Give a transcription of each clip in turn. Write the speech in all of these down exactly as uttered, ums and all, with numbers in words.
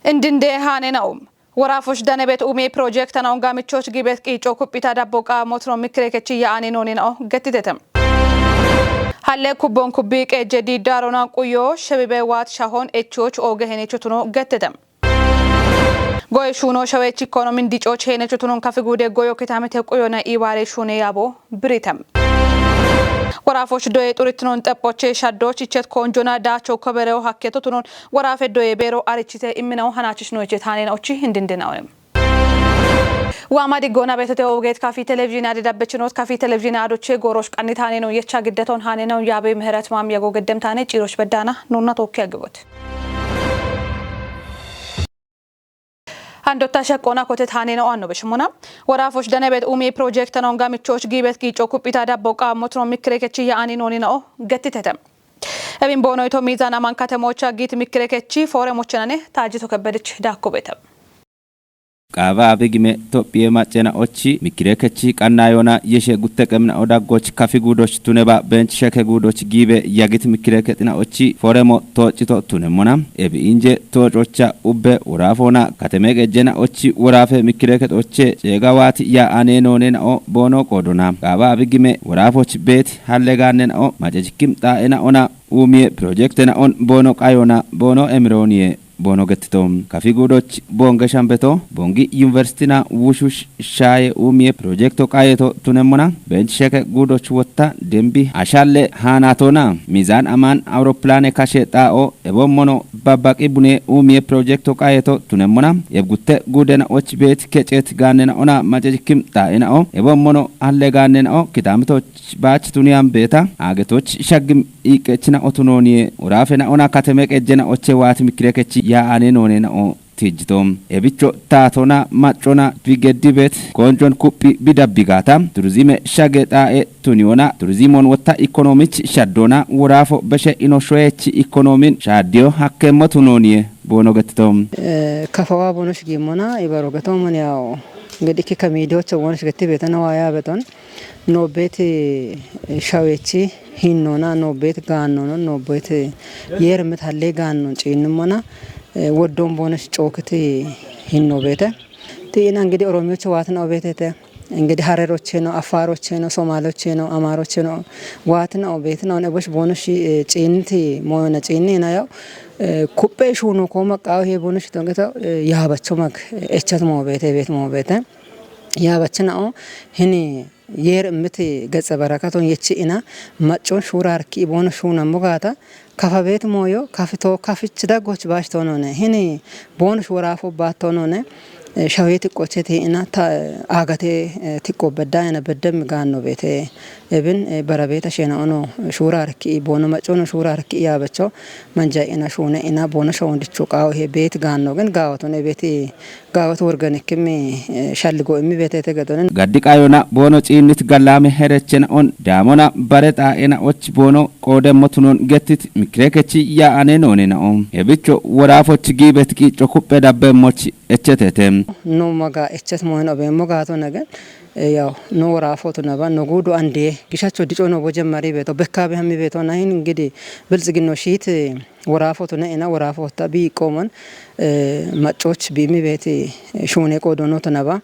Indinde haane na'u. Woraafoch danebet ume projektana ongamichoch gibet qiico kuphita dabbo qaamotuno mikkirekechi yaane noone na'o gettitete. Halle kubbon kubbi qeejje diiddaarona quyo shebibe waat shahon echoch ooge henechotuno gettete. Goye shuuno shawech ikkono mindicoch henechotunon kafi guude goyo kitamete quyona iwaare shuune yaabo birite. Woraafoch doye xuritinon xephoche shaddoch ichet koonjona daacho koberewo hakketotunon woraafe doye beero arichite imminawo hanachich noyche taanena ochi hindindinawe. Waama diggoona beetote oogeet kafi televizhiine adi dabbechinot kafi televizhiine adoche goorosh qannit haaneno yecha giddeton haaneno yaabe miheret maam yago geddem taane ciirosh beddaana nuunna tookki aggigot. Handotta sheqqoona kote taaneno anno beshimona. Woraafoch danebet ume projektana ongamichoch giibet qiico kuphita dabbo qaamotuno mikkirekechi yaani nooni na'o gettitete. Ebin boonoyto miizan aman katemocha giit mikkirekechi foore mochenane taajito kebbedich daakkubete. Qaaba abigime Tophiye maccena ochi mikkirekechi qanna yoona yeshe gutte qemna odaggoch kafi guudoch tuneba bench sheke guudoch giibe yagit mikkirekexina ochi fooremo toocito tunemmona. Ebi inje toococha ubbe woraafoona kateme qejjena ochi woraafe mikkirekexoche ceegawaati ya ane noone na'o boono qoodona. Qaaba abigime woraafoch beet halle gaanne na'o macecikim xaa'ena ona uumiye projektena on boono qayona boono emirooniye boono gettito. Kafi guudoch boonge shambeto, boongi yuniversitina wushush shaaye uumiye projekto qayeto tunemmona. Bench sheke guudoch wotta dembi ashalle haanatona. Miizan aman awuropilaane kashe xaa'o ebommono babbaqi bune uumiye projekto qayeto tunemmona. Ebgutte guudena och beet kecet gaannena ona macecikim xaa'ena'o ebommono halle gaannena'o kitamitoch baach tuniyan beeta aagetoch shaggim iiqqechina otunooniye woraafe na'ona kateme qejjena oche waati mikkirekechi yaa'ane noone na'o tijjito. Ebicho taatona maccona bigeddi beet koonjon kuphi bidabbigaata turizime shage xaa'e tuniyona turizimon wotta ikonomich shaddoona woraafo beshe ino shoyechi ikonomin shaaddiyo hakkemmo tunooniye boono gettito. Eh, kafawa boonosh giimmona ibaro getoomon yawo gedi ikke kamiidiyocho boonosh getti beetana waa yaa beton. Noobbeet, eh, shaweechi hinnoona, noobbeet gaannoona, noobbeet, eh, yeermit hallee gaannoon ciinnummona, eh, woddoon boonosh cookiti hinnoo beete. Ti'ina ingidi Oroomiyochi waatina obeetete. Ingidi Harerocheno, Affaarocheno, Somaalocheno, Amaarocheno waatina obeetina on ebosh boonoshi, eh, ciinniti mooyona ciinni hina yaw, eh, kuphee shuuno kooma qaawo hee boonoshi tongeta, eh, yaabacho mag, eh, echat moobeete, beet moobeete. Yaabachina'o hini yeer immiti getse barakaton yechi ina maccon shuurar ki boono shuunammo gaata kafa beet mooyo kafito kafich daggoch baash toonone hini boono shuuraafo baattoonone, eh, shawee tiqqocheti ina ta, eh, aagate, eh, tiqqo bedda ina beddem gaanno beete. Ebin, eh, bara beeta sheena'ono shuurar ki boono maccono shuurar ki yaabacho manja ina shuune ina boono shawundichu qaawo he beet gaanno gen gaawatone beeti gaawat worgan ikkimmi, eh, shalligo immi beetete gedone. Gaddi qayona boono ciinnit gallaame herechena on daamona bare xaa'ena och boono qoodemmo tunon gettit mikkirekechi yaa'ane noone na'o. Ebicho woraafoch giibet qiico kuphe dabbemmoch echetete. No maga echet moyen obeemmo gaato nage, eh, yaw, no woraafotu naba, no guudu andiye, gishacho dico no bo jemmari beeto, bekkaabe hammi beeto, nahin ingidi biltsiginno shiit, eh, woraafotu ne ina woraafotta bi qoomon, eh, maccoch bi mi beeti, eh, shuune qoodonooto naba,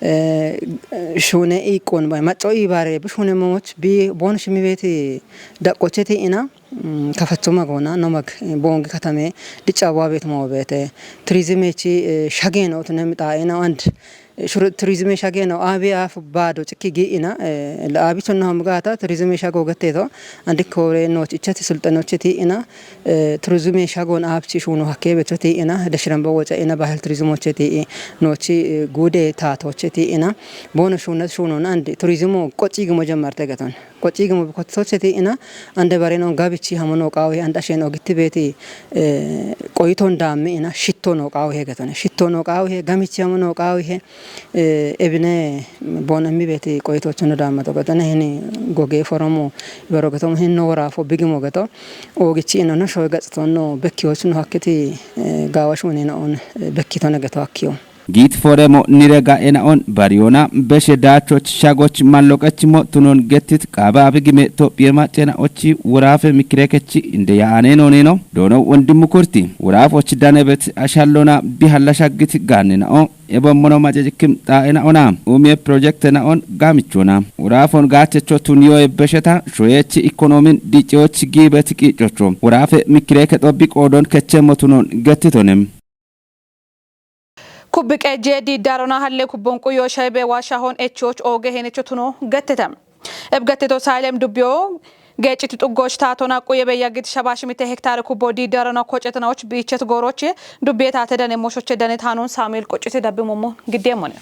eh, shuune iiqqoon ba, macco iibaare bi shuune mooch bi boon shimi beeti daqqocheti ina, mm, kafacho magoona no mag, eh, boongi katame dicca waa beet moo beete. Turizime chi, eh, shageen otu ne mixaa ina and, eh, shuru turizime shageen o abi af baado cikki gi ina, eh, la abi chonna hom gaata turizime shago gatteeto. Andi koore nooch ichati sulxanocheti ina, eh, turizime shagoon aabchi shuuno hakkee bechoti ina, dashiramba woca ina bahil turizimocheti i noochi, eh, guude taatocheti ina, boono shuunat shuunon andi turizimo qoci gimo jemmarte geton. Qoci gimo bikotitocheti ina, ande bareno gabichi hamono qaawe anda sheno gitti beeti, eh, qoyiton daammi ina, shitto no qaawe he getone. Shitto no qaawe he, gamichi hamono qaawe he, eh, ebine boon emmi beeti qoyitocho no daammato getone, hini goge foromo, ibaro getomo, hin no woraafo bigimo geto, oogichi ina no shoy gaxito no, bekkiyoch no hakkiti, eh, gaawa shuuni no on, eh, bekkito ne geto hakkiyo. Giit foremo nire ga'ena on bariona beshe daachoch shagoch malloqech mo tunon gettit qaaba abigime Tophiye macena ochi wuraafe mikirekechi inde yaane noneno doono wondimu kurti wuraafoch danebet ashallona bihalla shaggit gaannena o ebommono macecikkim xaa'ena ona umiye projektena on gaamichona wuraafon gaachecho tuniyoye besheta shoyechi ikonomin diciyoch giibet qiicocho wuraafe mikireke xobbi qoodon kechemmo tunon gettitonem. Kubbi qeejjee diiddaarona halle kubbon quyyoo shaybe waa shahon echoch ooge henecho tuno gettete. Eb getteto saylem dubbiyo geecciti xuggoch taatona quye beyyagit shabash mitte hektaare kubbo diiddaarona kocetanaoch biichet gooroche dubbiye taate dane moshoche dane taanon Saamu'eel Qucciti dabbi mommo giddeemmone.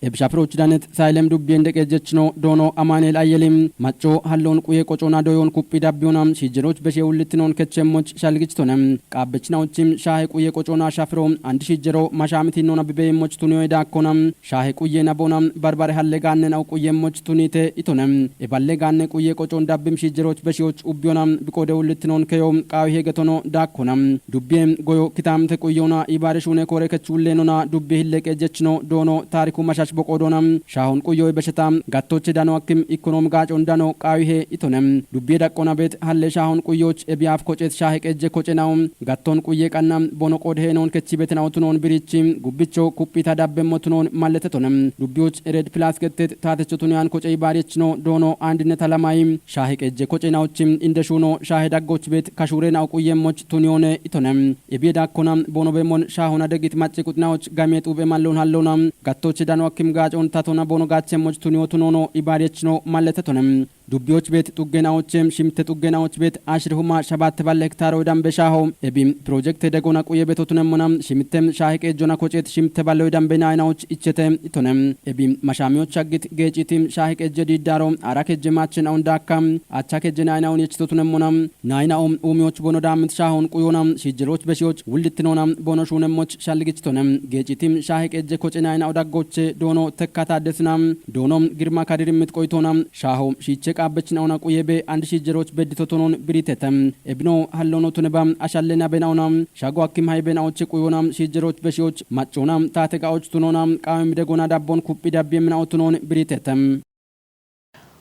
Ebisha piroch danet saylem dubbiyen deqeejjechno doono Amaaneel Ayelim macco hallon quye qocona doyon kuphi dabbiyona shijjeroch beshe ullittinon kechemmoch shalgichitonem. Qaabbechinaochim shaahe quye qocona shafiro and shijjero mashaamitinnona bibeemmoch tuniyoy daakkona shaahe quye nabona barbare halle gaannenau quyemmoch tunite itonem. Eballe gaanne quye qocon dabbim shijjeroch beshiyoch ubbiyona biqode ullittinon keyo qaawi hegetono daakkona. Dubbiye goyo kitaamte quyona ibaare shuune koore kech wulleenona dubbi hilleqe jechno doono taariku mashash boqoodona. Shaahon quyoy besheta gattoche dano akkim ikonomi gaacon dano qaawihe itonem. Dubbiye daqqona bet halle shaahon quyoch ebiyaaf kocet shaahe qejje kocenao gatton quye qanna bono qood heenon kechi betenao tunon birichi gubbicho kuphita dabbemmo tunon malletetonem. Dubbiyoch ered pilas gettet taatecho tuniyan koce ibaariyechno doono andinnet alamay shaahe qejje kocenaochim inde shuuno shaahe daggoch bet kashurenao quyemmoch tuniyone itonem. Ebiye daakkona bono bemmon shaahona degit macce quxinaoch gamiyet ube mallon hallona gattoche dano akkim gaacon tatona bono gaachemmoch tuniyo tunono ibaariyechno malletetonem. Dubbiyoch bet xuggenaochem shimte xuggenaoch bet ashir huma shabatte balle hektaaroy dambe shaaho ebim piroojekte degona quye beto tunemmona shimtem shaahe qeejjona kocet shimte balloy dambe naaynaoch ichete itonem. Ebim mashaamiyoch shaggit geecitim shaahe qejje diiddaaro ara kejje maachenaon daakka acha kejje naaynaon yechito tunemmona naaynaom uumiyoch bono daamit shaahon quyona shijjeroch beshiyoch wullittinona bono shuunemmoch shalgichitonem. Geecitim shaahe qejje koce naaynao daggoche doono tekka taaddesina doono girma kadirimmit qoytona shaaho shiiche qaabbechinaona quye be and shijjeroch beddito tunon biritete. Ebino hallono tuneba ashalle nabenaona shago akkim haybenaoche quyona shijjeroch beshiyoch maccona taate ga'och tunona qaamim degona dabbon kuphi dabbiyeminao tunon biritete.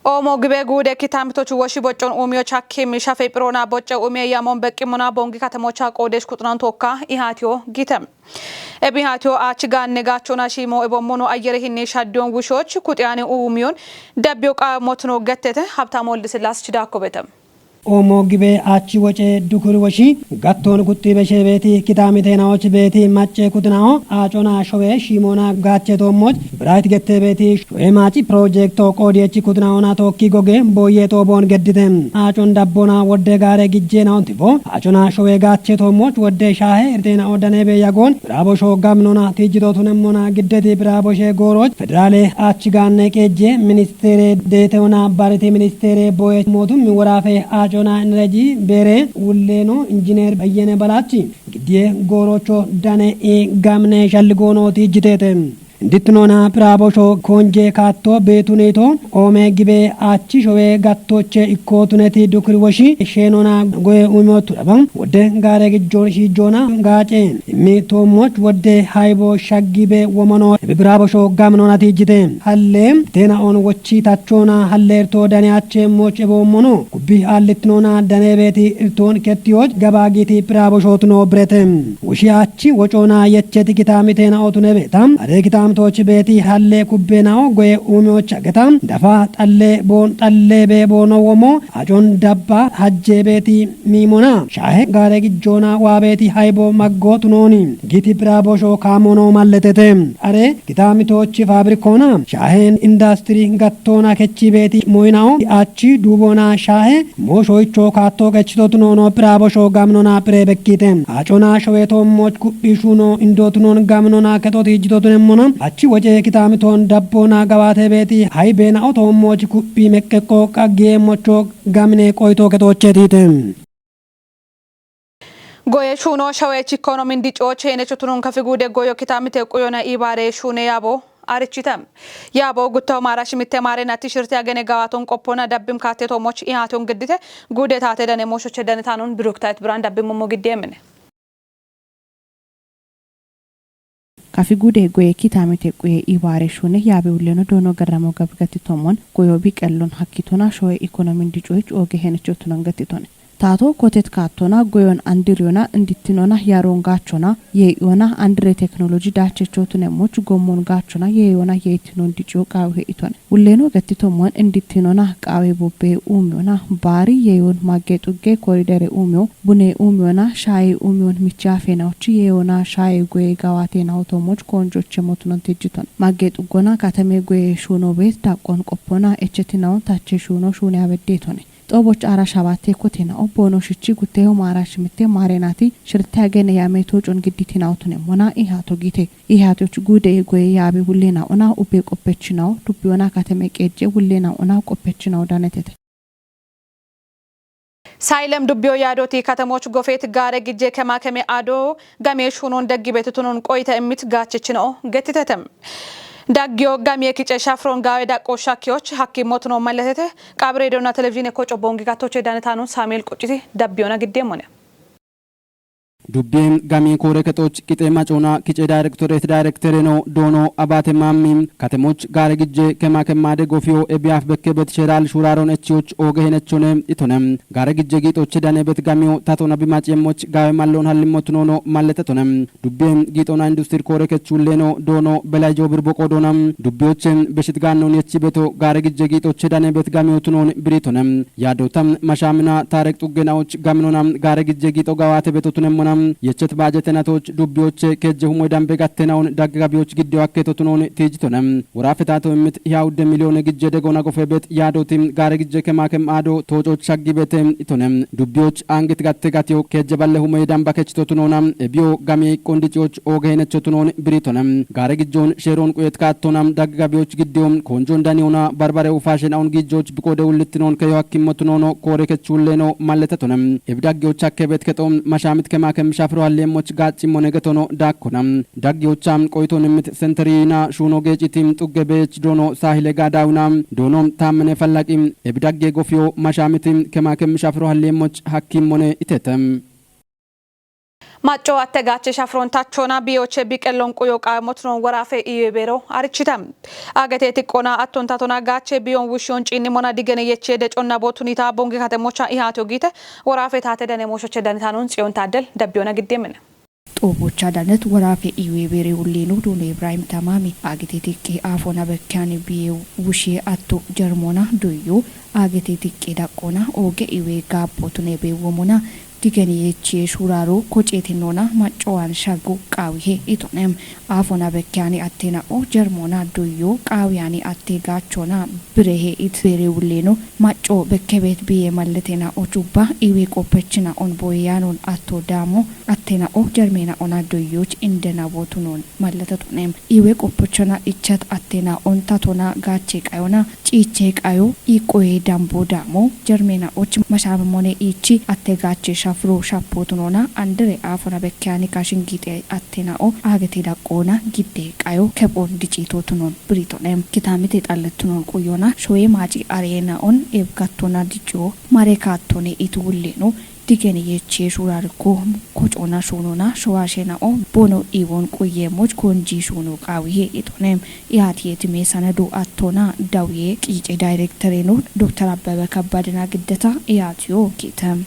Oomo gibe guude kitaamitoch woshi boccon uumiyoch hakkim shafe phiroona bocce uumiye yamon beqqimona bongi katemocha qoodesh quxunan tookka ihaatiyo giite. Ebi haatiyo aachi gaanne gaachona shiimo ebommono ayyere hinni shaddiyon wushoch kuxiyane uumiyon dabbiyo qaamotno gettete. Habtaam Woldisillaas chidaakko beete. Oomo gibe aachi woce dukuri woshi gatton kuxxi beshe beeti kitaami teenaoch beeti macce kuxinao aacona showe shiimoona gaache toommoch Biraayit gette beeti showe maaci piroojekto qoodiyechi kuxinaona tookki goge booye xooboon geddite. Aacon dabboona wodde gaare gijjeenaon tifo aacona showe gaache toommoch wodde shaahe irteenao danebe yagoon biraabosho gamnona tijjito tunemmona giddeti biraaboshe gooroch federaale aachi gaanne qeejje ministeere deeteona barete ministeere boye mootummi woraafe aacona inereji beere wulleeno injineer Bayyene Balaachi giddiye goorocho dane i gamne shalligoono tijjiteete. Indittinona biraabosho konje kaatto beetuneeto oome gibe aachi showe gattoche ikkootuneti dukuri woshi sheenona goye umo turaba wodde gaare gijjoon shiijjoona gaace immi toommoch wodde haybo shaggibe womono ebi biraabosho gamnona tijjite. Halle teenaon wochi tachona halle irto dane ache moch eboommono kubbi hallittinoona dane beeti irtoon kettiyoch gaba giiti biraaboshootno birete. Woshi achi wocoona yecheti kitaami teenaotune beeta are kitaamitoch beeti halle kubbeenao goye uumiyoch ageta dafa xalle boon xalle bee boono womo acon dabba hajje beeti miimona shaahe gaare gijjoona waa beeti haybo maggo tunooni giiti biraabosho kaamono malletete. Are gitaamitochi faabirikoona shaahen indastiri gattoona kechi beeti moyinao achi duuboona shaahe mooshoicho kaatto kechito tunoono biraabosho gamnona pire bekkite. Acona showe toommoch kuphi shuuno indootunoon gamnona kexoti jito tunemmona achi woce kitaamitoon dabboona gabaate beeti haybeenao toommoch kuphi meqqeqqo qaggiyeemmocho gamne qoyto kexochetiite. Goye shuuno shawech ikoonomin dicooche henecho tunun kafi guude goyo kitaamite quyona ibaare shuune yaabo arichite. Yaabo gutto maara shimitte maare natti shirte agene gawaaton qoppona dabbim kaatte toomoch ihaaton giddite guude taate dane mooshoche dane taanun Biruktaayit Biraan dabbim mommo giddeemine. Afi gude goye kitamete quye ibaare shune yaabe ulleno doono garramo gabigati tomon goyo biqellon hakkitona shoye ikonomin dicoyich ooge henicho tunon gatitone. Taato kotet kaattona goyon andiriyona indittinona yaron gaachona yee'iyona andire teknoloji daachecho tunemmoch gommon gaachona yee'iyona yee'ittinon diciyo qaawihe itone. Ulleno gattitommon indittinona qaawe bobbe uumiyona baari yee'yon magge xugge koridere uumiyo bune uumiyona shaaye uumiyon micha feenawochi yee'yona shaaye goye gawaate nawo tommoch koonjoche motunon tijjitone. Magge xuggona katame goye shuuno beet daqqon qoppona echetinawon tache shuuno shuune abeddeetone. Xooboch aara shabaate kotena obbono shichi gutteyo maara shimitte maarenati shirte agene yame toocon gidditinawo tunemmona ihato giite. Ihatoch gude goye yaabe wullena ona ubbe qoppechinawo dubbiyona katame qeejje wullena ona qoppechinawo danetete. Saylem dubbiyo yaadoti katemoch gofet gaare gijje kemakeme ado game shunon deggi betutunon qoyta immit gaachechino gettitetem. Daggiyo gamiye kice shafron gaawe daqqo shakkiyoch hakkimotuno malletete. Qaabire dona televizhiine koco bongi gattoche danetanon Samuel Qucciti dabbiyona giddeemone. Dubbiye gamiye koore kexoch qixee macoona kice daayirektoreet daayirektereno doono Abaate Maammi katemoch gaare gijje kemakemade gofiyo ebiyaaf bekke bet sheeraal shuuraaron echiyoch ooge henechone itone. Gaare gijje giixoche dane bet gamiyo tatona bimac yemmoch gaawe malloon hallimmotunono malletetone. Dubbiye giixona industir koore kechulleeno doono Belay Joobir Boqo doona dubbiyoche beshit gaannon yechi beto gaare gijje giixoche dane bet gamiyo tunon biritone. Yaadota mashamina taarek xuggenawoch gaminona gaare gijje giixo gawaate beto tunemmona yechet baajetenatoch dubbiyoche kejje humoy dambe gattenawon dagge gabiyoch giddeyo akketo tunon tiijitone. Worafe taato immit hiya udde miliyoone gijje degona gofe bet yaadoti gaare gijje kemakem aado toococh shaggi bete itone. Dubbiyoch angit gatte gatiyo kejje balle humoy damba kechito tunona ebiyo gamiye iqqon diciyoch ooge henecho tunon biritone. Gaare gijjon sheeron quyet kaattona dagge gabiyoch giddeyo konjon daniyona barbare ufaashen awon giijjoch biqode ullittinon keyo hakkimmo tunono koore kechulleeno malletetone. Ebi daggiyoch hakke bet kexo mashamit kemakem shafiro hallemmoch gaaccimmone getono daakkona. Daggiyocha qoyton immit senteriyina shuuno geecitim xugge beech doono Saahile Gaadawina doono Taammene Fallaqi ebi dagge gofiyo mashamitim kemakem shafiro hallemmoch hakkimmone itete. Macco atte gaache shafron tachona biyoche biqellon quyo qaamotnon worafe iye beero arichita. Agete tiqqona atton tatona gaache biyon wushiyon ciinnimona digene yeche deconna bootunita bongi katemocha ihato giite worafe taate dane mooshoche danitanon Tsiyon Taaddel dabbiyona giddeemene. Xoobocha danet worafe iwe beere ulleno doono Ibrahim Tamaami agete tiqqe aafona bekkeyane biye wushiye atto jarmona doyyo agete tiqqe daqqona ooge iwe gaabbotune beewwomona digeni yechiye shuuraro koceetinona maccowan shaggu qaawihe itone. Aafona bekkeyane attena'o jarmona doyyo qaawiyane atte gaachona birehe it beere ulleno macco bekkebet biye malletena ochubba iwe qoppechina on boyeyanon atto daamo attena'o jarmena ona doyyoch indena bootunon malletetonem. Iwe qoppechona ichat attena'on tatona gaache qayona ciiche qayo iqoye dambo daamo jarmena och mashamemone ichi atte gaache shafro shapotunona andere aafona bekkeyane kashin giite attena'o agete daqqona gidde qayo kephon dicitotunon biritonem. Kitamite xalletunon quyona shoye maaci arena'on ebgattona dicco mare kaattone itu ulleno digeni yeche shuurarikko kocona shuunona showaashena'o bono iwon quyemoch konji shuuno qaawihe itonem. Iyaati yetime sanadu attona dawiye qiice daayirektereno Dokter Abbebe Kabbadena giddeta iyaatiyo kiitem.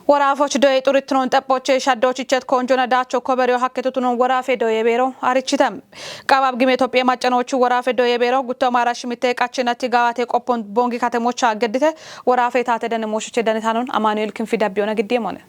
Woraafoch doye xurittinon xephoche shaddochichet konjona daacho koberiyo hakketutunon woraafe doye beero arichitem. Qabab gime Itophiya maccanochu woraafe doye beero gutto amaara shimitte qachinatti gawaate qoppon bongi katemocha geddite woraafe taate dane mooshoche danitanon Amaanu'el Kinfi dabbiyona giddeemone.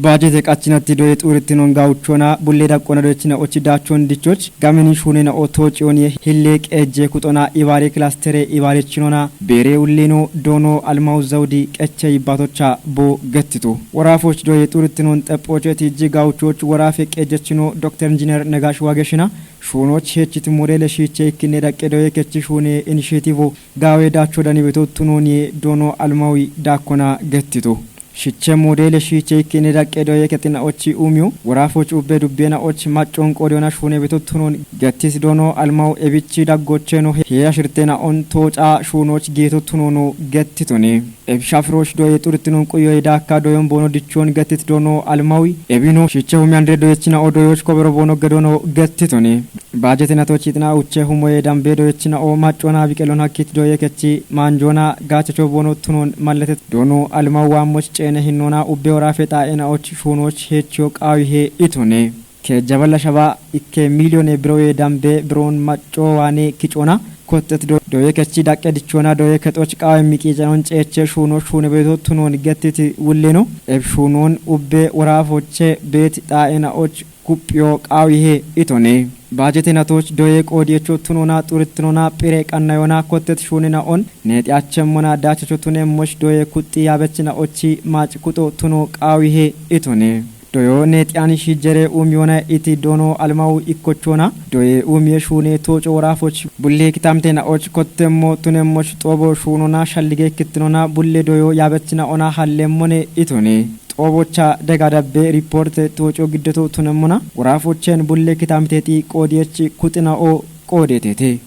Baajete qachinatti doye xurittinon gawuchona bulle daqqona doyechina ochi daachon dichoch gameni shuunena oto ciyon ye hille qeejje kuxona ibaare kilastere ibaare chinona beere ulleno doono Almawu Zawudi qeche yibbatocha bo gettitu. Woraafoch doye xurittinon xephocheti ijji gawuchoch woraafe qeejjechino Dokter Injiner Negash Wageshina shuunoch hechit modele shiiche ikkinne daqqe doye kechi shuune initiativo gaawe daacho dani beto tunoniye doono Almawi daakkona gettitu. Shiche modele shiche ikkine daqqe doye kexina ochi umiyu. Worafoch ubbe dubbena och maccon qodiyona shune beto tunon gettis dono almaw ebichi daggocheno he ashirtena on toca shunoch geto tunono gettitone. Ebshafiroch doye xurtinon quyoye dakka doyon bono dichon gettit dono almawi. Ebino shiche humyandre doyechina o doyoch kobero bono gedono gettitone. Baajete natochitna uche humoye dambe doyechina o maccona biqelon hakkit doye kechi manjona gachacho bono tunon malletet dono almaw wammoch cene hinnona ubbe worafe xa'ena och shunoch hecho qawi he itone. Ke jabala shaba ikke miliyone birowe dambe biron macco wane kicona kottet do-, doye kechi daqqe dichona doye kexoch qawe miqicanon ceche shuno shune beto tunon gettiti wulleno. Eb shunon ubbe worafoche bet xa'ena och kuphiyo qawi he itone. Baajete natoch doye qoodiyecho tunona xurtinona phire qannayona kottet shunena on nexi achemmona dachacho tunemmoch doye kuxxi yabechina ochi mac kuxo tuno qawi he itone. Doyo nexi ani shijere umiyona iti dono almawu ikkochona. Doye umiye shune toco worafoch bulle kitamtena och kottemmo tunemmoch xobo shunona shallige kittinona bulle doyo yabechina ona hallemmone itone. Xobocha dega dabbe riporte toco giddeto tunemmona. Worafochen bulle kitamteti qoodiyech kuxina o qoodetete.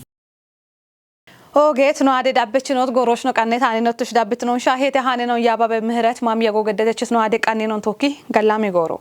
Ogeet no ade dabbechinot gorosh no qannet haninottush dabbitinonsha hete hanenon yababe mihret mam yago geddetechis no ade qannenon tokki gallami goro.